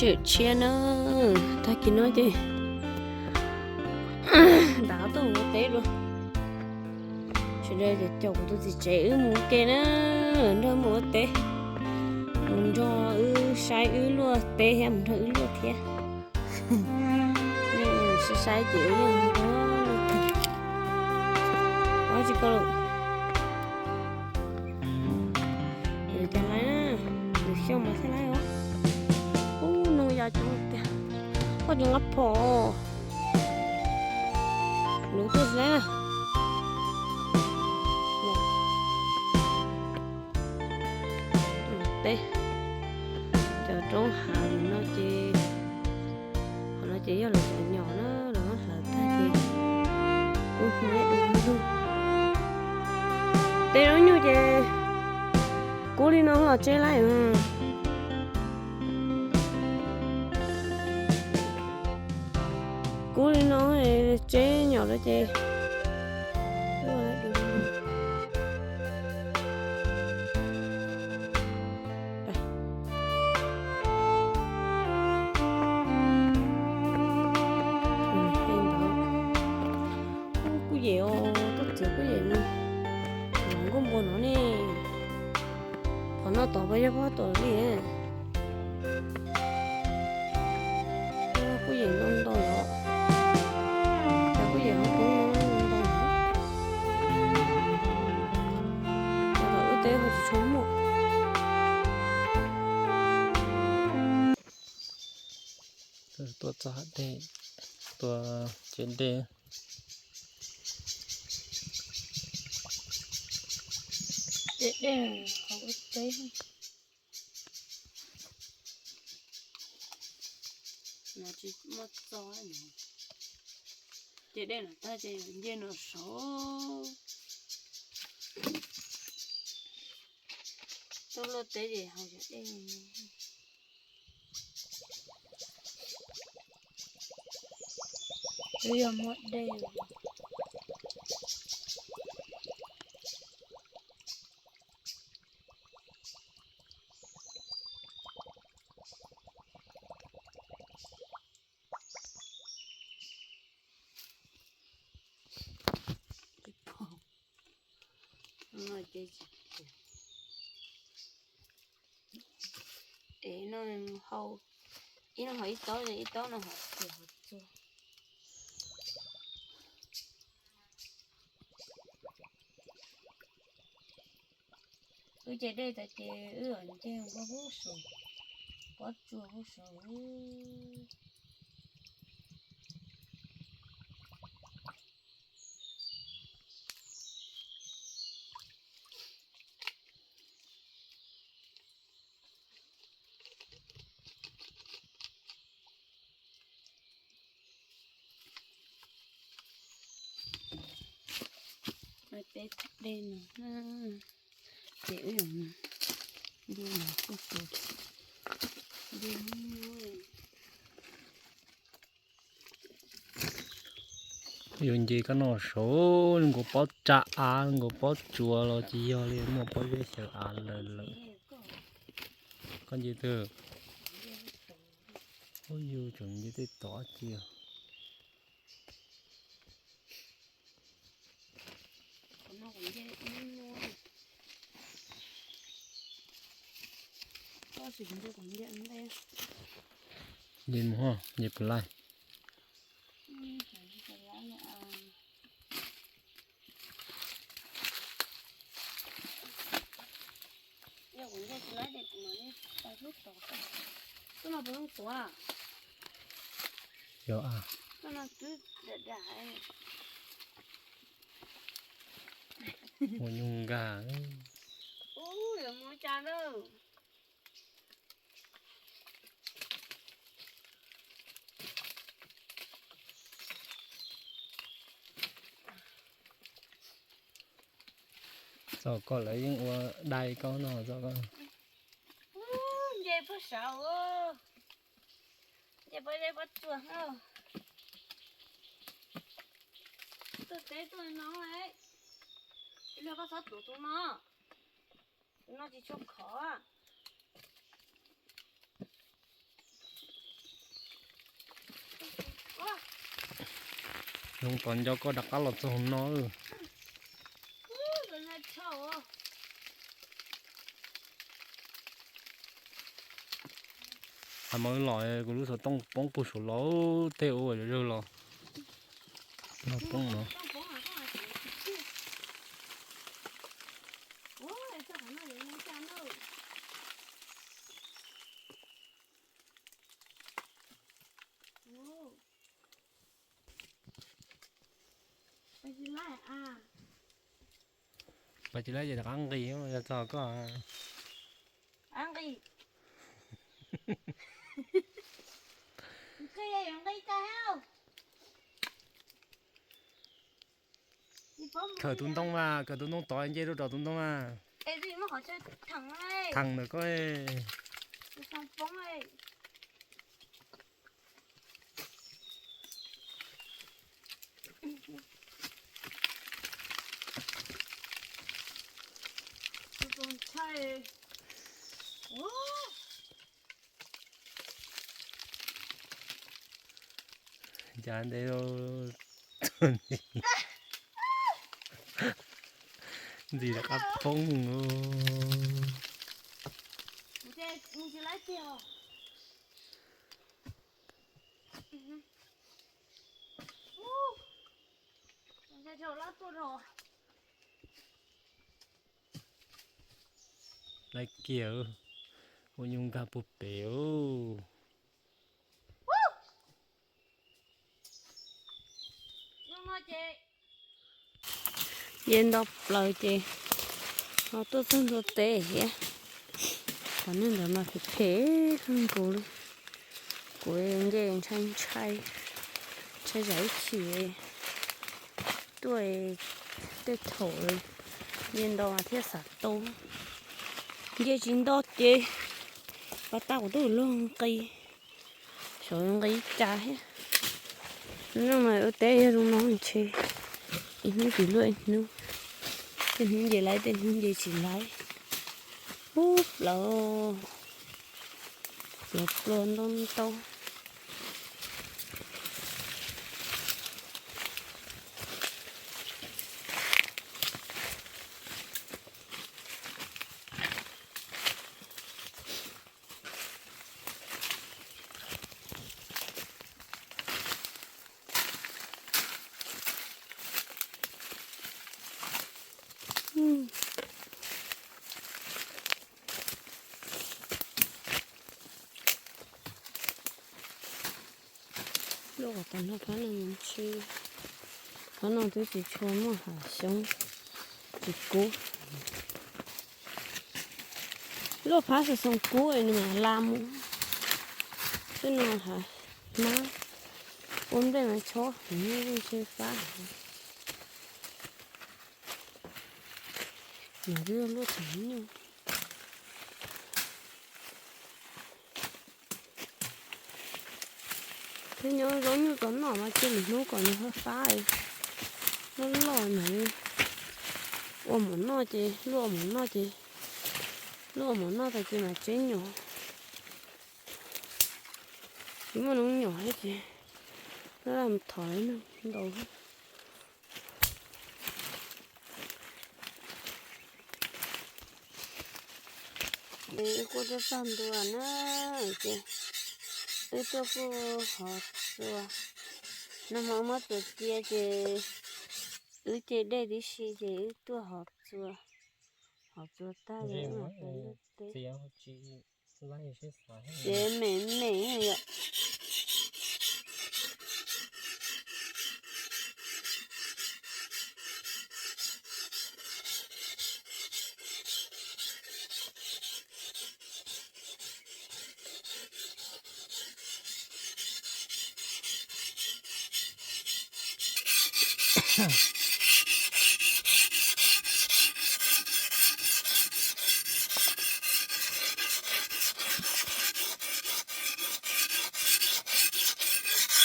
Tshiab na, tag kis no ces nrad tuaj mus ua teb dua. Sawv daws caum kuv tus txiv tsev wb mus ua ke na, nrog mus ua teb, mus nrog wb saib wb luaj teb thiab mus nrog wb luaj thiab. Nej saib saib ces wb yeej mus ua tsis koj lawm. Nws cov laib na, nws xyoj mas thiaj laib os. Ub, nug ya coob tiag. Koj cov nqab phom, nws tuaj laib na. Teb, cov roob hav no ces, qhov no ces yog lawv cov nyom na, lawv muab hlawv tag ces kub hnyiab du lug. Teb zaub nyuj ces kub li no los tseb laib. Kub li no tseb nyom lawm ces kuj yem os, tuaj txiav kuj yem no. Los nkauj npua no ne. Qhov no tod puas yog pob tuam li? Kuj yem ntau ntau los, kuj yem hauv kuv ntau ntau. Cov tom wb teb ho tsis tshua muaj. Tuaj txog hav dej, tuaj ciav dej. Ciav dej qhov wb teb. No tsis muaj txo. Ciav dej no tag ces yuav nce no saud. Tuaj luaj teb ces haus cov dej. Twb yog muaj dej. Es no hau, ib no hau ib taub, ib taub no hau txua hau txua. Wb ciav dej tas ces wb los nce nkaus huab saum, pob tsuas huab saum. Peb thaij dej no na, ces wb yuav nce los kuj tsuas nce nyuaj. Yuav nce koj noj saud, nkaus pob tsuas av, nkaus pob tsuas los tsis yog li, muaj pob zeb xyaw av lawm lawm. Koj nce twg? Ub, yus tseem nce tej tod cia. Nce mus, nce puas laij? Yog kuv nce tsis laib ces kuv mam li pais lub tod. Koj no puas zoo tuav? Yog a. Koj no twb dam dam. Ua nyuj nkag. Ub, yuav mus cas na. Txog koj lawv yeej ua dai koj no txog koj. Ub, nce puag saud, nce puag zeb puag tsuas. Tuaj teb tuaj no, ib pliag koj txhob tuav tus no, tus no tsis tshua khov. Zoo tos nco koj rov qab los txog no. Has mas wb los kuv lub xov tooj poob puag saum los, tej ua zawg los no poob no. Pas tsis laib ces rov qab nqis, yog txog koj. Nqis, nqis cas. Khawm tus ntoo mas, khawm tus ntoo tod nce rau tom tus ntoo mas. Theem ntawm koj. Cas ntev, ntxim rov qab poob. Laiv kiag, ua nyuj nkag puag pem. Nce nto plaws ces ho tuaj txog ntua teb thiab. Qhov nej ntawd mas phem phem kawg nkaus li. Kuv nce ntshai ntshai, ntshai zam ib chim tuaj tej thaum nce nto mas thiaj xav tau. Nce tsis nto ces pas tas kuv twb luag nqis, xyov nqis cas thiab. Hnub no mas ua teb yog zoo no ntshe ib hnub tsis luaj ib hnub, tej hnub nce laib tej hnub nce tsis laib. Ub, plaws, plaws plua ntau ntau. Luaj kom tag nrho phab no mus ntshe, phab no twb tsis tshua muaj hav xyoob, tsis kub. Luaj phab xoo xoo kub es nws mam la mus. Twb no hav hmab, ua nplej mas tshob heev, ntshe fab. Nws twb luaj tseem nyuj. Twb nyob zaub nyuj tau noj mas cia lwm hnub kom nws fab fab, loj loj nws ua mov noj ces luaj ua mov noj ces, luaj ua mov noj tas ces mam tseb nyom. Tsis muaj noob nyom thiab ces laj mus thov noob ntaus. Wb kuj tuaj txog ntua na, ces wb tuaj puag Hov Txua. Nag hmo muab txuas cia ces wb ce dej tib si ces wb tuaj Hov Txua. Hov Txua tag ces wb mam pem luaj teb. Ces me me yom.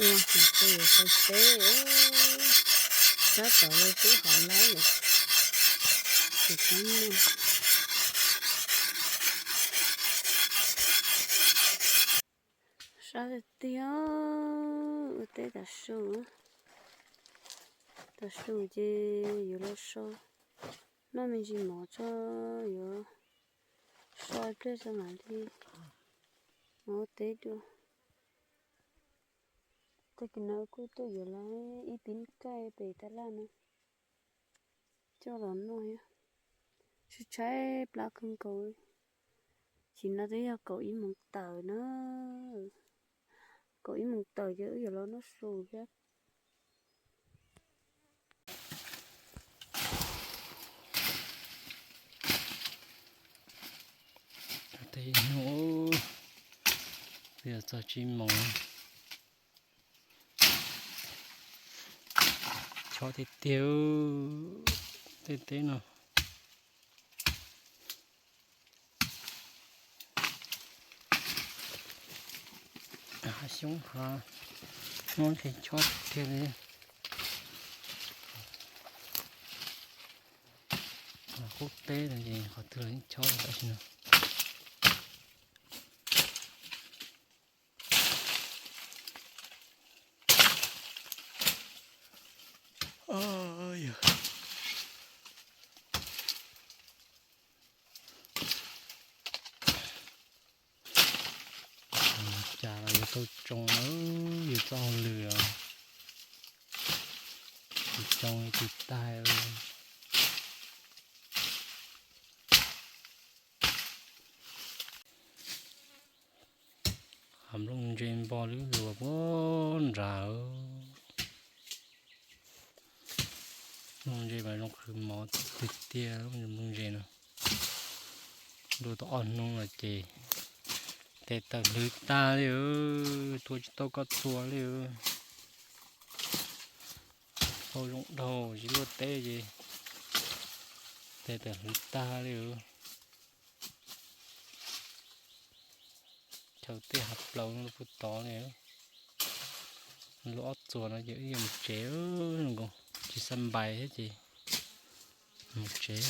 Ua hauv pes pais teb, sab tod twb hov laib lawm, ces peb mus. Sab tiag tiag, ua teb tav su, tav su ces yuav los so, noj me ntsis mov tso, yuav so ib pliag tso mam li mus ua teb dua. Tag kis no kuj tuaj yuav lawm ib pib nkaij pem tab laj no coj los noj thiab. Tshaib tshaib plab kawg nkaus. Tam sim no twb yog kaum ib moos tawm na. Kaum ib moos tawm ces wb yuav los noj su thiab. Tej hnub twb yuav txog tsib moos. Chob tiag tiag, tej teb no. Hav xyoob hav no ces chob tiag tiag li. Qub teb no ces qhov twg los yeej chob tam sim no. Cas los yus tau tsoo, yus txoj hauj lwm os, tsis tsoo tsis tag. Hav nplooj ntse npo lub luas puag nrad. Nplooj ntse mas zoo qhwv mov tiag tiag, nplooj ntse no. Luaj tau ob hnub no ces tes tawm hlwv tag li, tua tsis tau koj txuas li. Tau zoo dhau tsis luaj teb ces tes tawm hlwv tag li. Chaw tej hav plaws no puag tod li. Luaj ob txuas no ces wb yuav mus tsev, tsis xav npais thiab ces mus tsev.